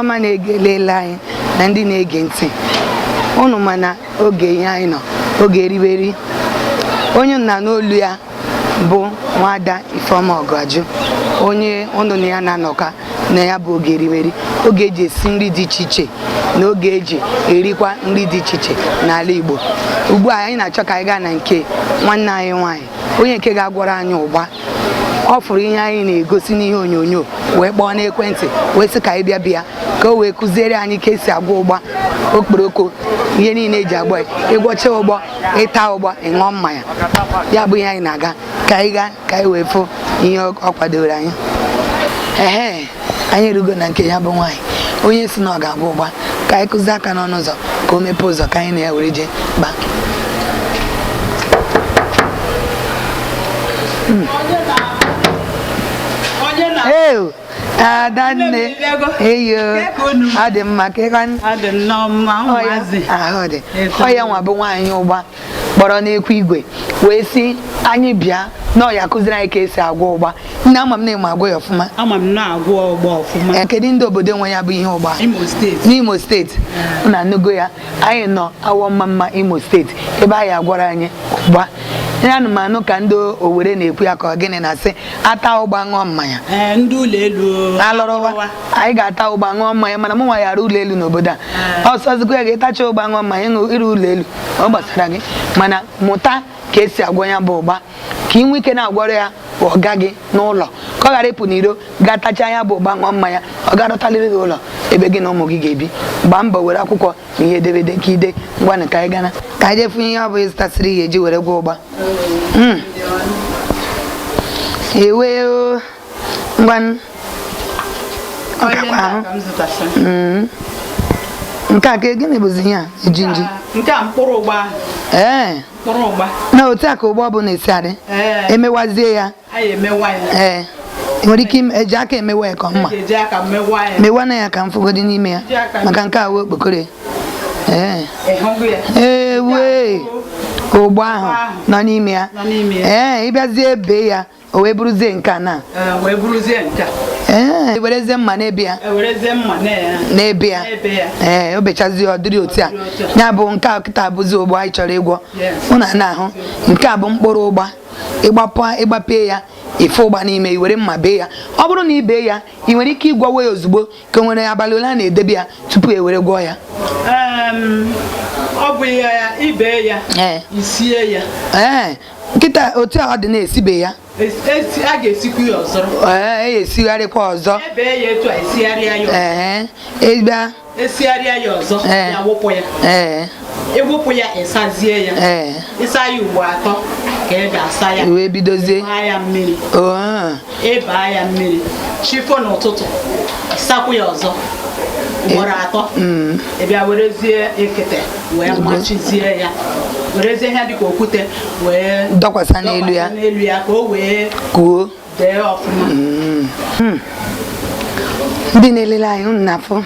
Ọma na-elele anyị na ndị na-ege ntị unu, mana oge ihe anyị nọ oge eriberi, onye nna n'olu ya bụ Nwada Ifeọma Ọgụajụ, onye ụnụ na ya na-anọka na ya bụ oge erimeri, oge eji esi nri dị iche iche na oge eji erikwa nri dị iche iche n'ala Igbo. Ugbu a anyị na-achọ ka anyị gaa na nke nwanne anyị nwaanyị, onye nke ga-agwọrọ anyị ụgba. Ọ fụrụ ihe anyị na-egosi n'ihe onyonyo wee kpọọ n'ekwentị wee sị ka anyị bịa bịa ka o wee kụziere anyị ka esi agwọ ụgba, okporoko, ihe niile eji agwọ ya. Ịgwọcha ụgbọ, ịta ụgbọ, ịṅụọ mmanya. Ya bụ ihe anyị na-aga ka anyị gaa ka anyị wee fụ ihe ọ kwadoro anyị. Ehe, anyị erugo na nke ya bụ nwaanyị onye si na ọ ga-agwọ ụgba. Ka anyị kụzie aka n'ọnụ ụzọ ka o mepee ụzọ ka anyị na ya were jee kpaa. Ee, Adanne, eyo, ọ dị mma ka ịkwa. Ahụ dị ọ. Ya nwa bụ nwaanyị ụgba kpọrọ n'ekwu igwe wee sị anyị bịa na ọ ya kụziri anyị ka esi agwọ ụgba. Nne, ama m na ịma agwọ ya ọfụma. Ama m na-agwọ ụgba ọfụma. Kedu ndị obodo nwe ya bụ ihe ụgba? Imo Steeti. N'Imo Steeti na anụgo ya. Anyị nọ Awọ Mmamma, Imo Steeti, ebe anyị agwara anyị ụgba ya. Anụmanụ ka ndị Owere na-ekwu ya ka ọ gịnị na-asị ata ụgba ṅụọ mmanya. Ee, ndị ụlọ elu. Alọrọwa anyị ga-ata ụgba ṅụọ mmanya, mana mụ nwa ya arụ ụlọ elu n'obodo a. Ọsọzikwa ya ga-etacha ụgba ṅụọ mmanya, ịṅụ ịrụ ụlọ elu ọ gbasara gị, mana mụta ka esi agwọ ya bụ ụgba ka ị nwee ike na-agwọrọ ya ọga gị n'ụlọ, ka ọ ghara ịpụ n'iro gaa tacha ya bụ ụgba ṅụọ mmanya, ọ ga-arụtalịrị gị ụlọ ebe gị na ụmụ gị ga-ebi. Gbaa mbọ were akwụkwọ na ihe edemede ka ide. Ngwanụ, ka anyị gana ka anyị jefu ihe ọ bụ ịzụtasịrị ya eji were gwọ ụgba. Ewe o, ngwanụ, ọ gakwa ahụ. Ka m zụtasịrị. Nke a ka gịnị bụzi ihe a eji nji? Nke a mkpụrụ ụgba ahụ. Ee. Mkpụrụ ụgba. Na otu a ka ụgba ọ bụ na-esi adị. Ee. Emewazie ya. Anyị emewa ya. Ee, ị nwere ike eji aka emewa ya ka mma. Eji aka mewa ya. Mewana ya ka m fụgodi n'ime ya, maka nke a wee okpokoro. Ee. Ịhụgo ya? Ewe, ụgba ahụ nọ n'ime ya. Nọ n'ime ya. Ee, ịbịazie bee ya, o wee bụrụzie nke a na Ee, wee bụrụzie nke a. Ee, werezie mma na-ebe ya. Ewerezie mma na ya. Na-ebe ya. Na-ebe ya. Ee, o bechazie, ọ dịrị otu a. Ya bụ nke a kịta abụzi ụgbọ anyị chọrọ ịgwọ. Ụnụ a na-ahụ nke a bụ mkpụrụ ụgba. Ịgbapụ, ịgbapee ya, ife ụgba n'ime, i were mma bee ya. Ọ bụrụ na ị bee ya, ị nwere ike ịgwọwa ya ozugbo, ka o nwere abalị ole a na-edebe ya tupu e were gwọọ ya? Ọ bụ ya ibe ya. Isie ya. Ee, nkịta otu a ọ dị na-esibe ya. A ga-esikwa ya ọzọ. Ee, e esigharịkwa ọzọ. Ebe ya etu a, esigharịa ya ọzọ. Ee, ịbịa. Esigharịa ya ọzọ. Ee. Ya wụpụ ya. Ịwụpụ ya, ịsazie ya. Ịsa ya ugbo atọ ka ị ga-asa ya. I wee bidozie. Ịbaa ya mmiri. Oo. Ịbaa ya mmiri, chifo n'ụtụtụ, sakwu ya ọzọ ugboro atọ. Ị bịa werezie ekete wee machizie ya, werezie ihe dịka okwute wee dọkwasa n'elu ya. Dọkwasa n'elu ya ka o wee kuo. Dee ọfụma. Ndị na-elele anyị, unu na-afụ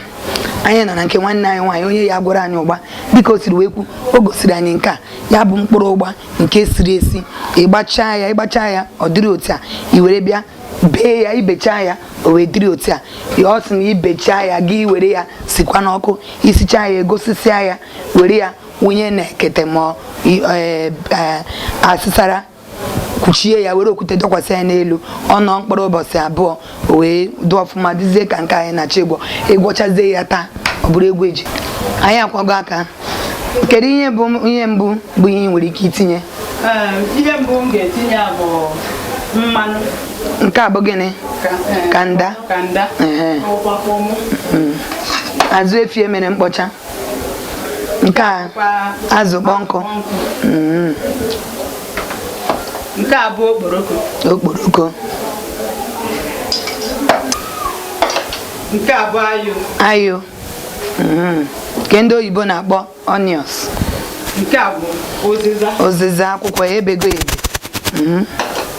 anyị nọ na nke nwanne anyị nwaanyị, onye ya gwara anyị ụgba dịka o siri wee kwu. O gosiri anyị nke a ya bụ mkpụrụ ụgba nke siri esi. Ịgbachaa ya, ịgbachaa ya, ọ dịrị otu a. I were bịa bee ya, ibechaa ya, o wee dịrị otu a. Ọ sị na ibechaa ya, gị were ya sikwa n'ọkụ, isichaa ya, egosisia ya, were ya wụnye na ekete ma asịsara, kwuchie ya, were okwute dọkwasị ya n'elu. Ọ nọ mkpụrụ ụbọchị 2, o wee dị ọfụma, dịzie ka nke anyị na-achọ ịgwọ. Ịgwọchazie ya taa, ọ bụrụ egwu eji anyị akwago aka. Kedu ihe bụ ihe mbụ bụ ihe ị nwere ike itinye? Ee, ihe mbụ m ga-etinye bụ mmanụ. Nke a bụ gịnị? Kanda. Kanda. Ehe. Ụkpakpọmụ. Azụ efi emere mkpọcha. Nke a azụ kpọnkụ. Nke a bụ okporoko. Okporoko. Nke a bụ ayo. Ayo. Nke ndị oyibo na-akpọ onions. Nke a bụ ụzịza. Ụzịza akwụkwọ ya ebego ebe.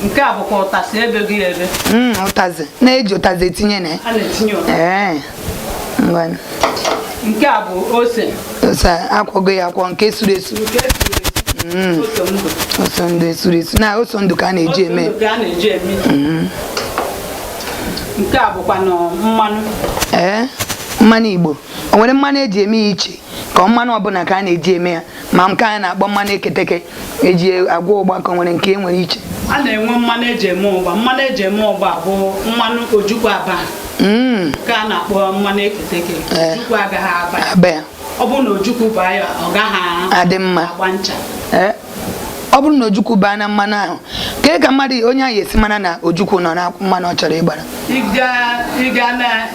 Nke a bụkwa ụtasị ebego ya ebe. Ụtazị na-eji ụtazị etinye na ya. A na-etinye ụtasị. Ee, ngwanụ. Nke a bụ ose. Ose akwọgo ya akwọ, nke suru esu. Nke suru esu. Ose ndụ. Ose ndụ esuru esu na ose ndụ ka a na-eji Ose eme. ndụ ka a na-eji eme. Nke a bụkwa nọ mmanụ. Ee, Mmanụ Igbo, o nwere mmanụ eji eme ya iche, ka ọ mmanụ ọbụla ka a na-eji eme ya, ma nke a na-akpọ mmanụ eketeke eji agwọ ụgba, ka o nwere nke e nwere iche? A na-enwe mmanụ eji eme ụgba. Mmanụ eji eme ụgba bụ mmanụ ojukwu aba, nke a na-akpọ mmanụ eketeke. Ojukwu agaghị aba ya. Aba ya. Ọ bụrụ na ojukwu baa ya, ọ gaghị adị mma. Agba ncha. Ee, ọ bụrụ na ojukwu baa na mmanụ ahụ, kee ka mmadụ onye ahụ esi mara na ojukwu nọ na mmanụ ọ chọrọ ịgbara? Ịga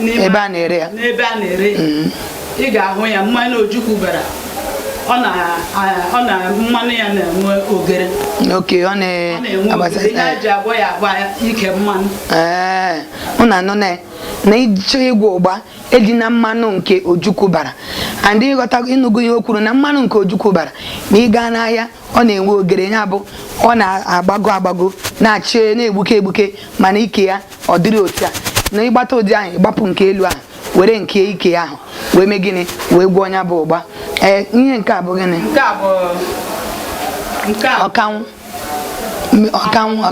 n'ime Ebe a na-ere ya. N'ebe a na-ere ya, ị ga-ahụ ya, mmanụ ojukwu bara, ọ na mmanụ ya na-enwe ogere. Oke ọ Ọ na-enwe na-agbasa. ogere. Ihe eji agwọ ya agwa ike mmanụ. Ee, unu anụ na ịchọ ịgwọ ụgba, eji na mmanụ nke ojukwu bara. And ịghọta, ịnụgo ihe o kwuru na mmanụ nke ojukwu bara, na ị gaa n'ahịa, ọ na-enwe ogere, ya bụ ọ na-agbago agbago, na-achị na-egbuke egbuke, mana ike ya ọ dịrị otu a. Na ịgbata ụdị ahụ, ịgbapụ nke elu ahụ, were nke ike ahụ wee mee gịnị? Wee gwọọ ya bụ ụgba. Ee, ihe nke a bụ gịnị? Nke a bụ nke a. Ọkanwụ, ọkanwụ,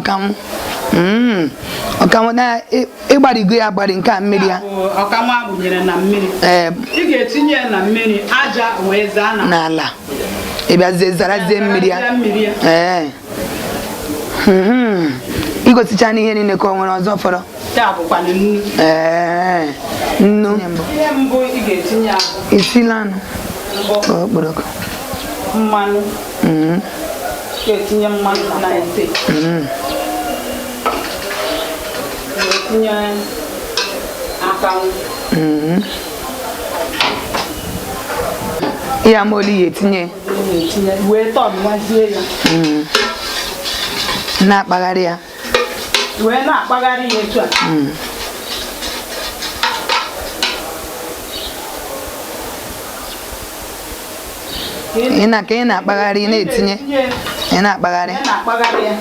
ọkanwụ na ịgbarigo ya agbari, nke a mmiri ya. Bụ ọkanwụ agbụnyere na mmiri. Ee. Ị ga-etinye ya na mmiri, aja wee zaa na N'ala, ị bịazie zarazie mmiri ya. Zarazie mmiri ya. Ee, igosicha n'ihe niile, ka o nwere ọzọ fọrọ? Nke a bụkwanụ nnu. Ee, nnu. Ihe mbụ ị ga-etinye ahụ Isila anụ mbụ okporoko. Mmanụ. Ị ga-etinye mmanụ na ite. Ị ga-etinye akanwụ. Ihe amaoli ya etinye. Ị ga-etinye wee tọnwazie ya. Na-akpagharị ya. Wee na-akpagharị ya etu a. Ị na ka ị na-akpagharị, ị na-etinye, ị na-akpagharị. Ị na-akpagharị ya.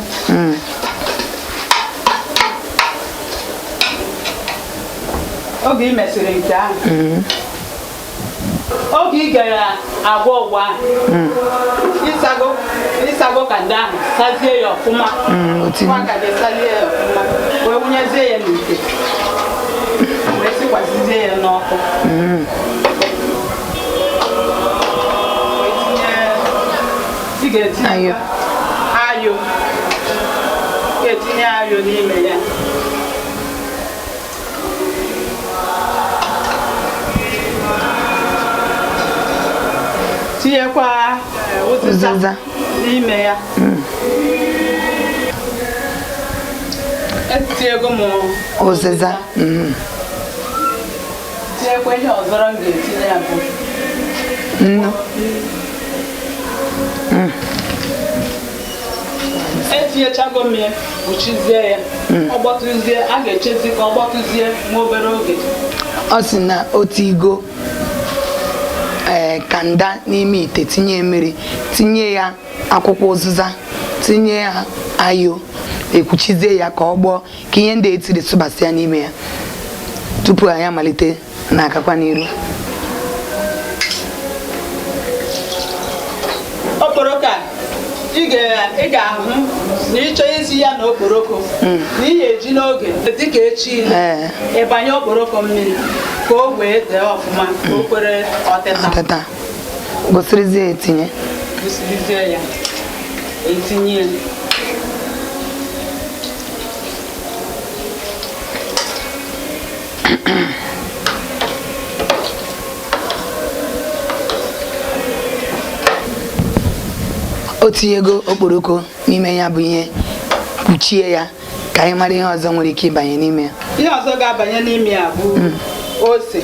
Oge ị mesịrị nke ahụ, oge ị gara agwọ ụgba ahụ, ịsago kanda ahụ, sazie ya ọfụma. O tinye. Nwa aka gị sazie ya ọfụma, wee wụnyezie ya n'ite, wee sikwasịzie ya n'ọkụ. Wee tinye, ị ga-etinye Ayo. Ayo, ị ga-etinye ayo n'ime ya. Tinyekwa ụzịza Ụzịza. N'ime ya. Etinyego m ụzịza. Tinyekwa ihe ọzọrọ m ga-etinye ya bụ Nnu. Etinyechago m ya, kpuchizie ya, ọ gbọtụzie, a ga-echezi ka ọ gbọtụzie nwa obere oge. Ọ sị na otu igo ee kanda n'ime ite, tinye mmiri, tinye ya akwụkwọ ụzịza, tinye ya ayo, ekwuchizie ya ka ọ gbọọ, ka ihe ndị etiri sụbasị ya n'ime ya tupu anyị amalite na-agakwa n'iru. Okporoko a, ị ga-ahụ na ịchọ isi ya na okporoko na ị ga-eji n'oge dịka echi. Ịbanye okporoko mmiri ka o wee dee ọfụma, ka o kwere ọtịta. Tata gosirizie etinye. Gosirizie ya etinye ya. O tinyego okporoko n'ime ya bụ ihe, kpuchie ya ka anyị mara ihe ọzọ nwere ike ịbanye n'ime ya. Ihe ọzọ ga-abanye n'ime ya bụ ose.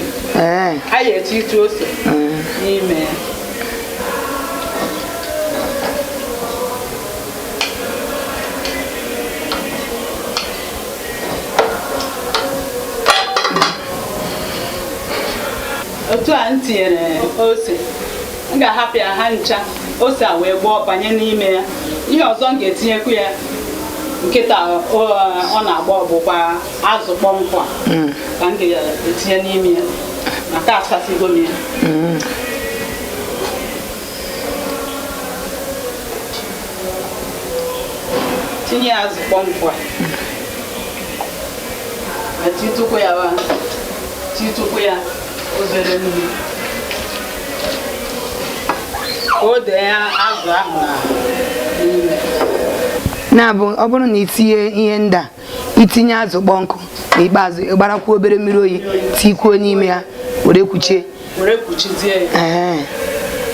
Anyị etitu ose n'ime ya. Otu a m tinyere ose, m ga-ahapụ ya ha ncha ose a wee gbọọ banye n'ime ya. Ihe ọzọ m ga-etinyekwu ya nkịta ọ na-agbọ bụkwa azụ kpọmkwụ a ka m ga-etinye n'ime ya, maka asasigo m ya. Tinye azụ kpọmkwụ a, ma titụkwu ya, titụkwu ya. Obere mmiri ka o dee azụ ahụ na n'ime. Na-abụ ọ bụrụ na itinye ihe ndị a, itinye azụ kpọọ nkụ, n'ikpeazụ ịgbarakwa obere mmiri oyi tikwuo n'ime ya were kwuchie. Were kwuchizie ya. Ee,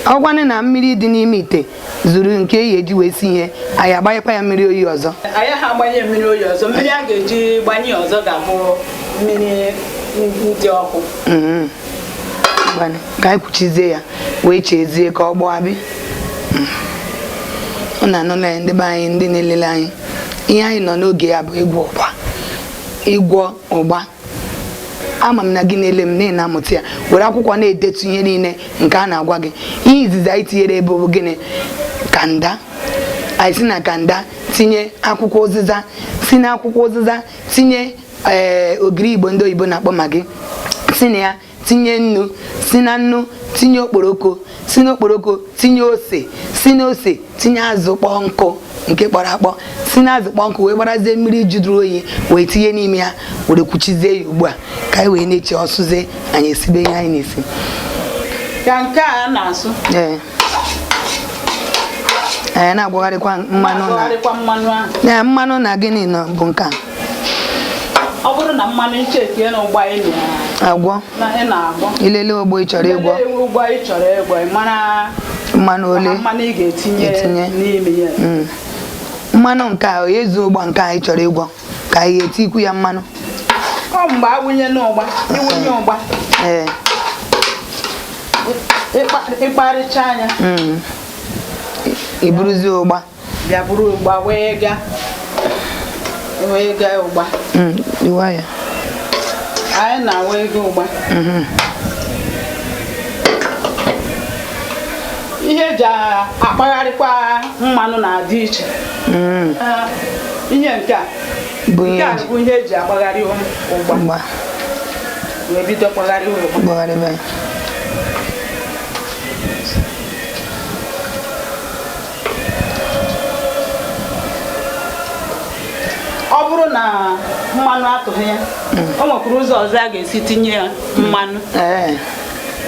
ọgwanụ na mmiri dị n'ime ite zuru nke eyi eji wee si ihe, anyị agbanyekwa ya mmiri oyi ọzọ? Anyị ha agbanye mmiri oyi ọzọ. Mmiri a ga-eji gbanye ọzọ ga-abụ mmiri dị ọkụ. Ngwanụ, ka anyị kwuchizie ya wee chezie ka ọ gbọọ abi. Ọ na-anụla ya, ndị be anyị, ndị na-elele anyị, ihe anyị nọ n'oge ya bụ ịgwọ ụgba. Ịgwọ ụgba, ama m na gị na-ele m na ị na-amụta ya, were akwụkwọ na-edetu ihe niile nke a na-agwa gị. Ihe izizi anyị tinyere ebe bụ gịnị? Kanda. Anyị si na kanda tinye akwụkwọ ụzịza, si na akwụkwọ ụzịza tinye ee ogiri Igbo ndị oyibo na-akpọ Maggi, si na ya tinye nnu, si na nnu tinye okporoko, si na okporoko tinye ose, si na ose tinye azụ kpọọ nkụ nke kpọrọ akpọ, si na azụ kpọọ nkụ wee gbarazie mmiri jụrụ oyi wee tinye n'ime ya, were kwuchizie ya. Ugbu a ka anyị wee na-eche ọsụzie, anyị esibe ihe anyị na-esi. Ka nke a na-asụ. Ee, anyị na-agwagharịkwa mmanụ na Na-agwagharịkwa mmanụ ahụ. Na mmanụ na gịnị nọ bụ nke a? Ọ bụrụ na mmanụ nchekie na ụgba ị agwọ na ị na-agwọ, ilele ogbo ị chọrọ ịgwọ, lelee ụgba ị chọrọ ịgwọ, ị mara mmanụ ole mmanụ ị ga-etinye etinye. n'ime ya. Mmanụ nke a ezu ụgba nke anyị chọrọ ịgwọ, ka anyị etikwu ya mmanụ? Ọ mgbe awụnye n'ụgba, ịwụnye ụgba, ịkparịcha anya, I buruzie ụgba. Bịa buru ụgba wee gaa ụgba. Iwa ya. Anyị na-awa ego ụgba. Ihe eji akpagharịkwa mmanụ na-adị iche. Ihe nke a bụ ihe nke a eji bụ ihe eji akpagharị ụgba. Ụgba. Wee bido kpagharị ụgba. Gbagharịba ya. Ọ bụrụ na mmanụ atụghị ya, o nwekwara ụzọ ọzọ a ga-esi tinye ya mmanụ.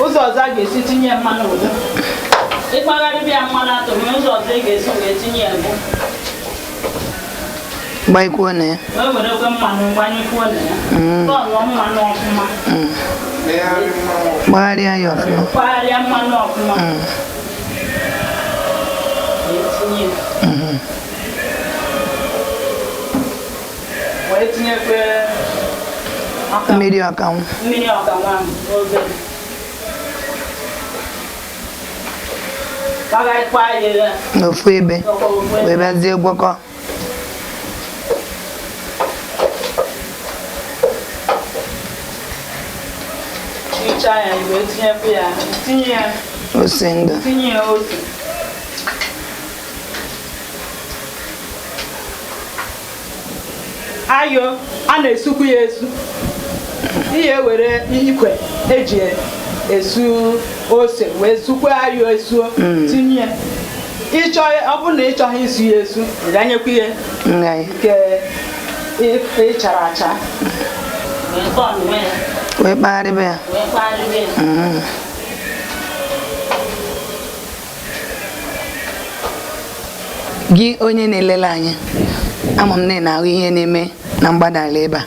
Ụzọ ọzọ a ga-esi tinye ya mmanụ bụ ịkpagharịba ya, mmanụ atụghị ya, ụzọ ọzọ ị ga-esi wee tinye ya bụ Gbanyekwuo na ya. Wee werekwe mmanụ gbanyekwuo na ya, tọnụọ mmanụ ọfụma. Gbagharịa ya ọfụma. Kpagharịa mmanụ ọfụma, wee tinye ya. Wee tinyekwe aka mmiri ọkanwụ. Mmiri ọkanwụ ahụ obere, gbagharịkwa ya. N'ofu ebe. Ọkwa ofu ebe. Wee bịazie gwọkọ. Hichaa ya, wee tinyekwa ya, tinye ya ose ndụ. Tinye ya ose. Ayo a na-esukwu ya esu. Ihe ewere ikwe eji esu ose wee sukwa ayo, esuo, tinye ya. Ịchọ, ọ bụrụ na ị chọghị isu ya esu, ị ganyekwa ya Ngai. nke ị chara acha wee tọnụọ ya. Wee kpagharịba ya. Wee kpagharịba ya. Gị onye na-elele anyị, ama m na ị na-ahụ ihe na-eme na mgbada ala ebe a,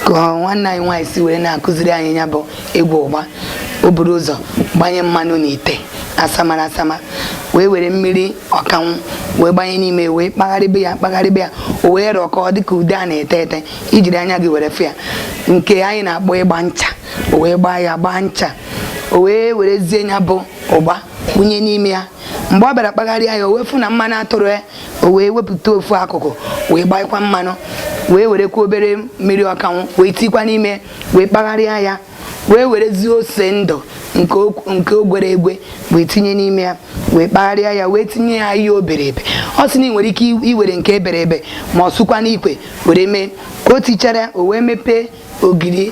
ka nwanne anyị nwaanyị si were na-akụziri anyị ya bụ ịgwọ ụgba. O buru ụzọ gbanye mmanụ n'ite asamara asama, wee were mmiri ọkanwụ wee gbanye n'ime, wee kpagharịba ya, kpagharịba ya, o wee rọkọọ dịka ude a na-ete ete, ijiri anya gị were fụ ya, nke anyị na-akpọ ịgba ncha. O wee gbaa ya, gbaa ncha, o wee werezie ya bụ ụgba wunye n'ime ya. Mgbe ọ bịara kpagharịa ya, o wee fụ na mmanụ atụrụ ya, o wee wepụta ofu akụkụ wee gbanyekwa mmanụ, wee werekwa obere mmiri ọkanwụ wee tikwa n'ime, wee kpagharịa ya, wee werezie ose ndụ nke o gwere egwe wee tinye n'ime ya, wee kpagharịa ya, wee tinye ya ihe o bere ebe. Ọ sị na ị nwere ike iwere nke ebere ebe ma ọ sụkwa n'ikwe were mee ka o tichara. O wee mepee ogiri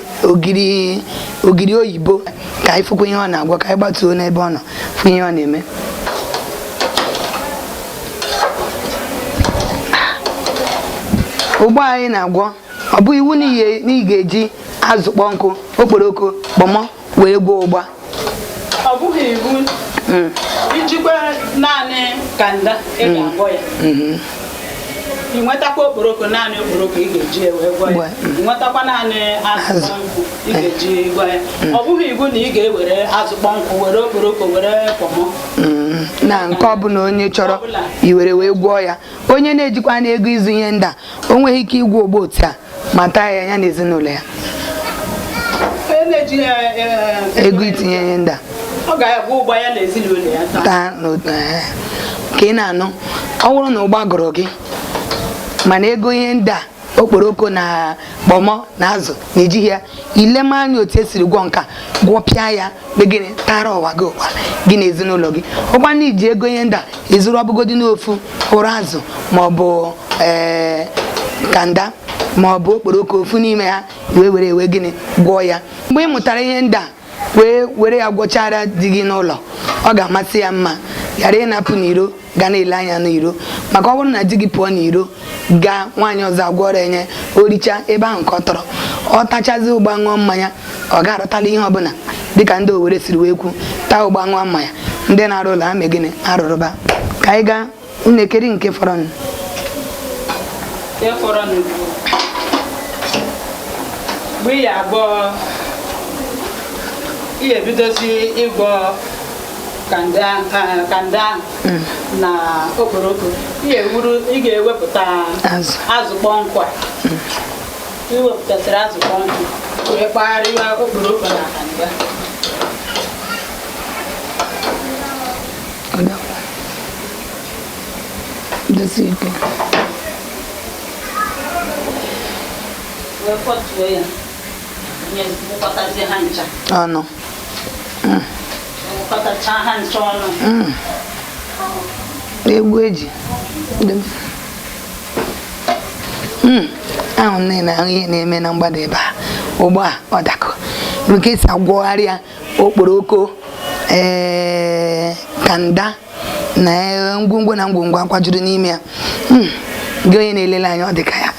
oyibo ka anyị fụkwa ihe ọ na-agwa, ka anyị gbatuo n'ebe ọ nọ fụ ihe ọ na-eme. Ụgbọ anyị na-agwọ, ọ bụ iwu na ị ga-eji azụ kpọọ nkụ, okporoko, kpọmọ. Wee gwọọ ụgba. Ọ bụghị iwu ijikwa naanị kanda ị ga-agwọ ya. Ị nwetakwa okporoko, naanị okporoko ị ga-eji ya wee gwọ ya. Ị nwetakwa naanị azụ kpọnkụ ị ga-eji gwọ ya. Ọ bụghị iwu na ị ga-ewere azụ kpọnkụ, were okporoko, were pọmọ. Na nke ọbụla onye chọrọ iwere wee gwọọ ya. Onye na-ejikwa na ego ịzụ ihe ndị a, o nweghị ike ịgwọ ụgba otu a ma taa ya, ya na ezinụlọ ya? Onye na-eji ego itinye ihe ndị a, ọ ga-agwọ ụgba ya na ezinụlọ ya taa. Taa ka ị na-anụ. Ọ bụrụ na ụgba gụrụ gị mana ego ihe ndị a, okporoko na kpọmọ na azụ, na ejighị ya, ilema anya otu esiri gwọ nka, gwọpịa ya, megịnị, tara ụwa gị ụwa gị na ezinụlọ gị. Ọkwa na iji ego ihe ndị a ịzụrụ ọbụgodi n'ofu hụrụ azụ maọbụ ee kanda maọbụ okporoko, ofu n'ime ha, wee were ewe gịnị gwọọ ya. Mgbe ị mụtara ihe ndị a wee were ya gwọchara di gị n'ụlọ, ọ ga-amasị ya mma, ghara ịnapụ n'iro ga na-ele anya n'iro. Maka ọ bụrụ na di gị pụọ n'iro gaa nwaanyị ọzọ agwọrọ enye, o richa ebe ahụ nke ọ tọrọ, ọ tachazi ụgba, ṅụọ mmanya, ọ ga-arụtala ihe ọbụla. Dịka ndị Owere siri wee kwu, taa ụgba, ṅụọ mmanya, ndị na-arụ ụlọ ha mee gịnị? Arụrụba. Ka anyị gaa nnekeri nke fọrọ. Nke fọrọ n'ugwu, mgbe ị ya agwọ, ị ga-ebidozi ịgwọ kanda ahụ na okporoko. Ị ga-ewuru, ị ga-ewepụta azụ, azụ kpọnkụ a. Ị wepụtasịrị azụ kpọnkụ, wee kpagharịwa okporoko na kanda. Ọdọ. Dozie ike. Wee kwatuo ya, nye wụkọtazie ha ncha ọnụ. Wụkọtacha ha ncha ọnụ. Egwu eji ahụ nne na ahụ ihe na-eme na mgbada ebe a. Ụgbọ a ọ dakọ nke esi agwọgharị ya, okporoko, ee, kanda na ngwongwo na ngwongwo akwajuru n'ime ya. Gị onye na-elele anya, ọ dịka ya,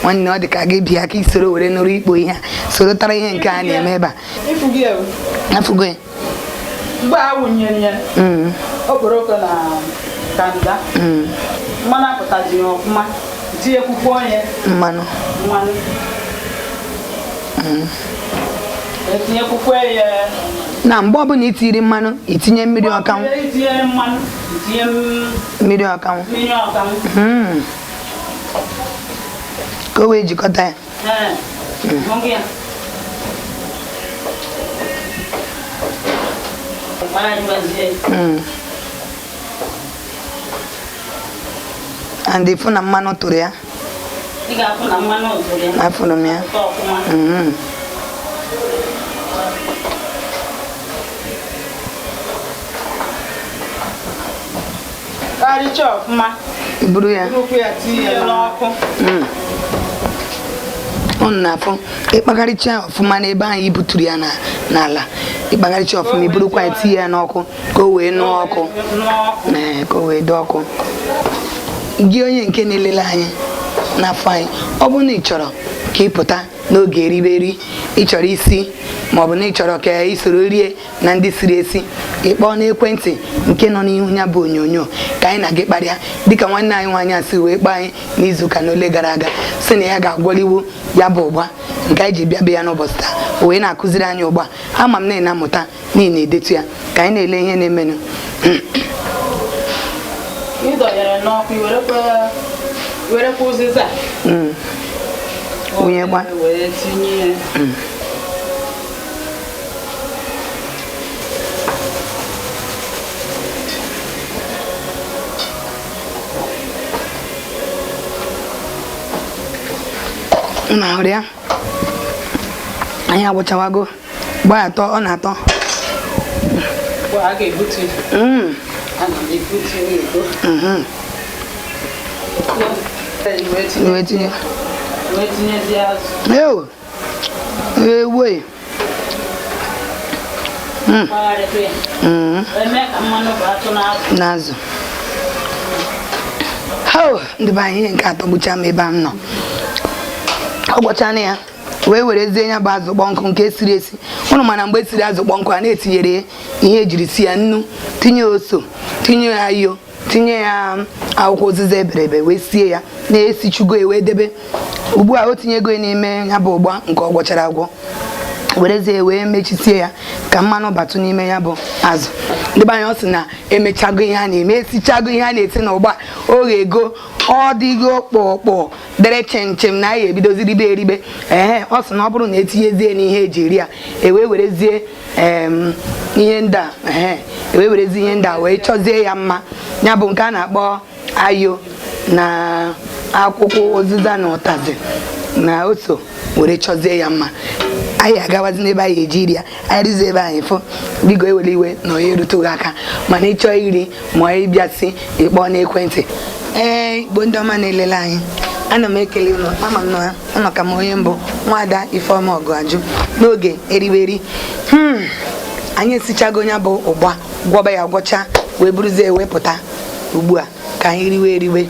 nwanne, ọ dịka gị bịa ka i soro were nụrụ ikpo ihe a, soro tara ihe nke a na-eme ebe a. Ịfụ gị ewu. Afụgo ya. Mgbe a wụnyere ya okporoko na kanda, mmanụ apụtaziri ọfụma, tinyekwukwu onye mmanụ. Mmanụ, etinyekwukwu ya. Na mgbe ọbụla itiri mmanụ, itinye mmiri ọkanwụ. Itinye mmanụ, itinye mmiri ọkanwụ. Mmiri ọkanwụ. Ka o wee jikọta ya. Ee, hụ gị ya. Gbagharịwazie. And ịfụ na mmanụ tụrụ ya. Ị ga-afụ na mmanụ zụrụ ya. Afụrụ m ya. Ụtọ ọfụma. Karịcha ọfụma. Buru ya. Burukwu ya tinye n'ọkụ. Unu na-afụ, ịkpagharịcha ọfụma n'ebe ahụ i buturu ya n'ala, ịkpagharịcha ọfụma, iburukwa ya tinye ya n'ọkụ ka o wee nụọ ọkụ. N'ọkụ. Ee, ka o wee dị ọkụ. Gị onye nke na-elele anyị n'afọ anyị, ọ bụrụ na ị chọrọ ka ị pụta n'oge eriberi, ị chọrọ isi maọbụ na ị chọrọ ka ị soro rie na ndị siri esi, ịkpọọ n'ekwentị nke nọ n'ihu ya bụ onyonyo ka anyị na gị kparịa, dịka nwanne anyị nwaanyị a si wee kpaa anyị n'izuụka n'ole gara aga, sị na ya ga-agwọliwu ya bụ ụgba nke anyị ji bịa be ya n'ụbọchị taa, o wee na-akụziri anyị ụgba. Ama m na ị na-amụta n'ihi na-edetu ya ka anyị na-ele ihe na-emenụ. Ị dọnyere n'ọkụ, i werekwa ụzịza. Wụnyekwa. Wee tinye ya. Unu ahụrụ ya? Anyị agwụchawago. Gbaa atọ, ọ na-atọ. Ugbu a, a ga-ebutu ya. A na-ebutu ya ego. Wee tinye. Wee tinye. Wee tinyezie azụ. Ew. Ewe. Gbagharịkwa ya. Wee mee ka mmanụ batụ n'azụ. N'azụ. Ho, ndị be anyị, ihe nke atọgbucha m ebe a m nọ. Ọ gwọchana ya. Wee werezie ya bụ azụ kpọnkụ nke siri esi. Ụnụ mana mgbe esiri azụ kpọnkụ, a na-etinyere ihe ejiri si ya nnu, tinye ose, tinye ya ayo, tinye ya akwụkwọ ụzịza eberebe, wee sie ya na-esichugo ya wee debe. Ugbu a o tinyego ya n'ime ya bụ ụgba nke ọ gwọchara agwọ, werezie wee mechisie ya ka mmanụ batụ n'ime ya bụ azụ. Ndị be anyị, ọ sị na emechago ihe a na-eme, esichago ihe a na-esi na ụgba, o ghego, ọ dịgo kpọkpọ, dere chimchim, na anyị ebidozi ribe eribe. Ee, ọ sị na ọ bụrụ na etinyezie n'ihe eji eri ya, ewee werezie ihe ndị a, ehe, ewee werezie ihe ndị a wee chọzie ya mma, ya bụ nke a na-akpọ ayo na akwụkwọ ụzịza na ụtazị na ose, were chọzie ya mma. Anyị agawazi n'ebe anyị eji iri ya. Anyị rizie ebe anyị fụ. Biko, ewere iwe na onye eruteghị aka, mana ịchọọ iri ma ịbịasị, ịkpọọ n'ekwentị. Ee, Igbo ndị ọma na-elele anyị, ana m ekele ụnụ. Ama m na ụnụ ka m onye mbụ, Nwaada Ifeọma Ọgụajụ, n'oge eriberi. Anyị esichago ya bụ ụgba, gwọba ya, gwọcha, wee buruzie wepụta ugbu a ka anyị riwe eriwe,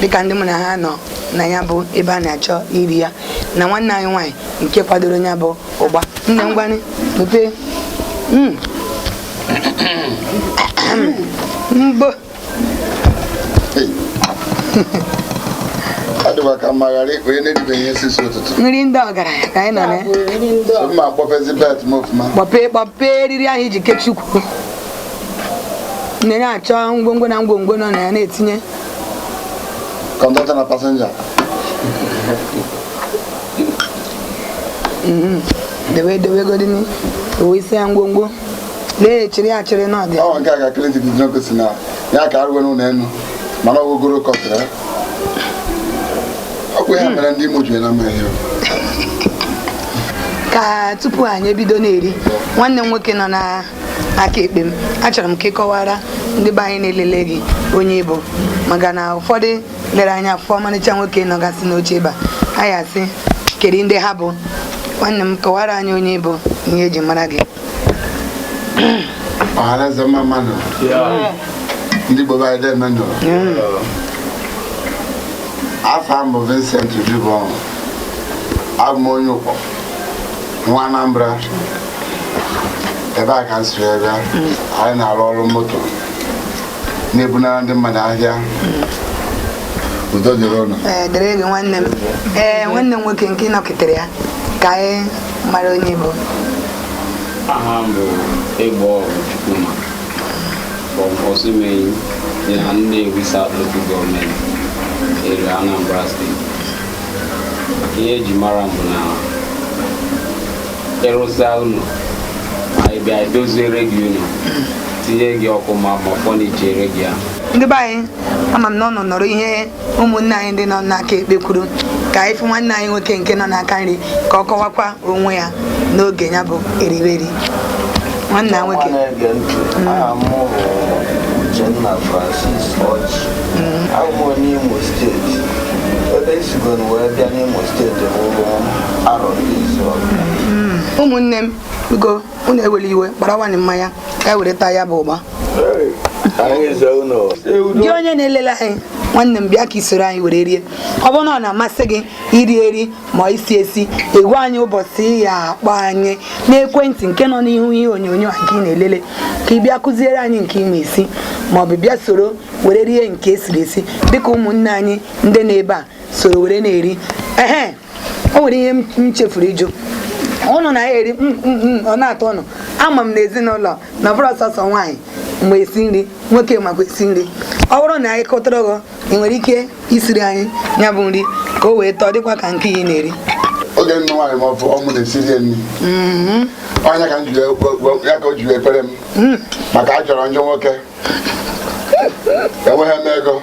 dịka ndị mụ na ha nọ na ya bụ ebe a na-achọ iri ya, na nwanne anyị nwaanyị nke kwadoro ya bụ ụgba. Nne, ngwanị, mepee. Mbụ. Ọ dịkwa ka mma ghara onye na-eribeghị ihe sisi ụtụtụ. Nri ndị ọgaranya ka anyị nọ na ya. So mma akpọpezi bet m ofụma. Kpọpee, kpọpee eriri ahụ iji kechukwu. Nne na-achọ ngwongwo na ngwongwo nọ na ya na-etinye. Conductor na passenger. Dewe, dewegodini owe isi ya ngwongwo, lee, echiri achịrị n'ọdị. Ọ nke a ka Clinton Idinoko si na ya ka arụgo n'ụlọ enu, mana ọgwụgoro kọtara ya. Ọ bụ ya mere ndị Imo ji na mma ihe. Ka tupu anyị ebido na-eri, nwanne m nwoke nọ n'aka ekpe m, achọrọ m ka ị kọwara ndị be anyị na-elele gị onye ịbụ, maka na ụfọdụ lere anya afọ ọmarịcha nwoke nọgasị n'oche ebe a, anyị asị kedu ndị ha bụ. Nwanne m, kọwara anyị onye ịbụ, ihe eji mara gị. Ọhaneze, mma mmadụ, ndị Igbo be anyị, demenụ. Afa m bụ Vincent Ujubon. Abụ m onye Ụkpọ, nwa Anambra. Ebe a ka m si wee bịa. Anyị na-arụ ọrụ moto na-ebunara ndị mmadụ ahịa. Udo dịrị ụnụ. Ee, dịrị gị, nwanne m. Ee, nwanne m nwoke nke nọketere ya, ka anyị mara onye bụ. Aha m bụ Egbo Chukwuma from Osumenyi dị na Nnewi South Local Government Area, Anambra State. Ihe eji mara m bụ na ịrụsịa ụlọ, anyị bịa edoziere gị ụlọ, tinye gị ọkụ ma furniture gị ya. Ndị be anyị, ama m na ọ nọ nọrọ ihe ụmụnne anyị ndị nọ n'aka ekpe kwuru. Ka anyị fụ nwanne anyị nwoke nke nọ n'aka nri ka ọ kọwakwa onwe ya n'oge ya bụ eriberi. Nwanne ya nwoke. Nwa na-ege ntị, aha m bụ Uchenna Francis Ọjị. Abụ m onye Imo Steeti. Ebe esigoro wee bịa n'Imo Steeti bụ arọ ndị izu. Ụmụnne m, biko, unu ewere iwe, kparawanị mmanya ka anyị were taa ya bụ ụgba. Anyị ze unu. Gị onye na-elele anyị, nwanne m, bịa ka isoro anyị were rie. Ọ bụrụ na ọ na-amasị gị iri eri ma isi esi, egwu anyị ụbọchị ya, akpọ anyị n'ekwentị nke nọ n'ihu ihe onyonyo a nke ị na-elele, ka ị bịa kụziere anyị nke ị esi, ma ọ bụ bịa soro were rie nke esiri esi, dịka ụmụnne anyị ndị na-ebe a soro were na-eri. Ehe, o nwere ihe m chefuru ịjụ ụnụ na-eri. Ọ na-atọ ụnụ. Ama m na ezinụlọ na ọ bụrụ sọsọ nwaanyị mgbe esi nri, nwoke makwa esi nri. Ọ bụrụ na anyị kụtụrụ gị, ị nwere ike isiri anyị ya bụ nri ka o wee tọọ dịkwa ka nke ị na-eri? Oge nnu nwaanyị ma ọ bụ ọmụ na-esiri ya nri. Ọnya ka m ji ya ka o ji wee kwere m, maka a jọrọ njọ nwoke, enweghị m ego,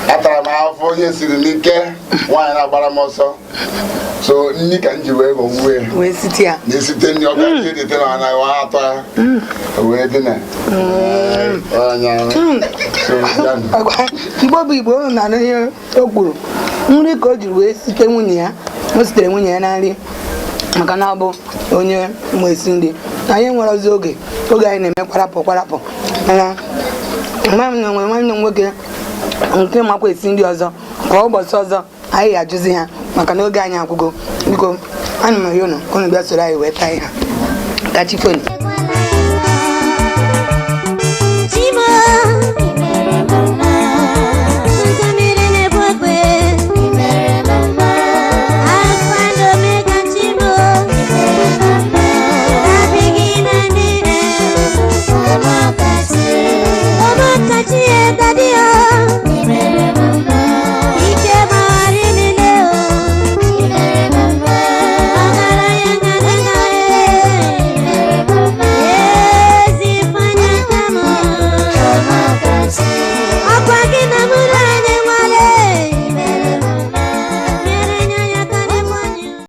atara m afọ onye siri m ike, nwaanyị na-agbara m ọsọ. So nri ka m ji wee ghọgbuo ya. Wee site ya. Na-esite nri ọka ihe dịte na anaghị atọ ya wee dị na ọnya. So ya nụ. Agwa, Igbo bụ Igbo, ụnụ na-anụ ihe o kwuru. Nri ka o jiri wee site nwunye ya, o sitere nwunye ya na nri, maka na ọ bụ onye ma esi nri. Anyị nwere ozi oge oge anyị na-eme kwarapụ kwarapụ, mana mama m na nwere nwanne m nwoke nke makwa esi nri ọzọ. Ka ụbọchị ọzọ anyị ga-ajụzi ha. Maka na oge anyị agwụgo, biko, ana m arịọ unu ka unu bịa soro anyị wee taa ihe a. Ka chi fonu.